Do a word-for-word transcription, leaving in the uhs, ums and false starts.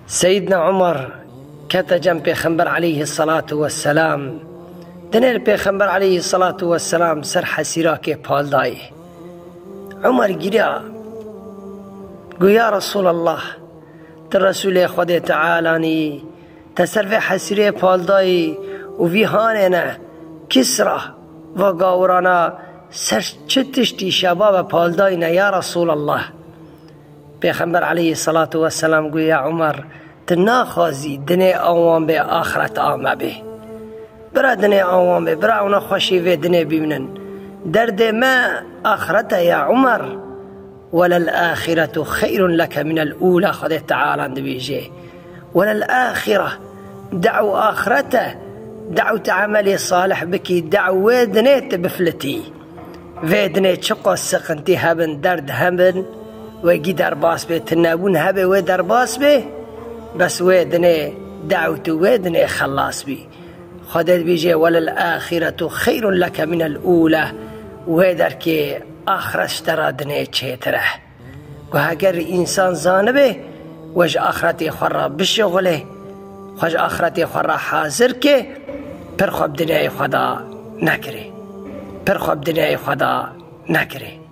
Seyyidna Umar kete cem Pêxember aleyhissalatu vesselam. Dinê li Pêxember aleyhissalatu vesselam ser hesîrakê pal dayê. Umar giriya. Got, "Ya Resulallah, tu Resulê Xwedê Teala nî, te ser vê hesîrê pal dayî û vî hanê ne Kisra va gawirana ser çi tiştî şeba ve pal dayî ne ya Resulallah?" Pêxember aleyhissalatu vesselam got, "Ya Umar, tu naxwazî dinê awan bê, axret a me bê. Bira dinê awan bê, bira ewna xweşî vê dinê bîmnin. Derdê me axret e ya Umar. Welel axiretu xeyrun leke minel ula, Xwedê Teala dibêje. Welel axire, dew axret e, dew tu emelê salih bikî, dew wê dinê tu biflitî." Vê dinê çiqas siqintî hebin, derd hebin, wê gî derbas bê, tu nebûn hebê wê derbas bê, bes wê dinê dew tu wê dinê xelas bî. Xwedê dibêje, "Welel axiretu xeyrun leke minel ula." Wê derkê axret ji te re dinê çêtir e. Ku heger însan zanibe, we ji axretê xwe re bişixulê, xwe ji axretê xwe re hazir ke, pir xwe bi dinyayê xwe de nekirê. Pir xwe bi dinyayê xwe de nekirê.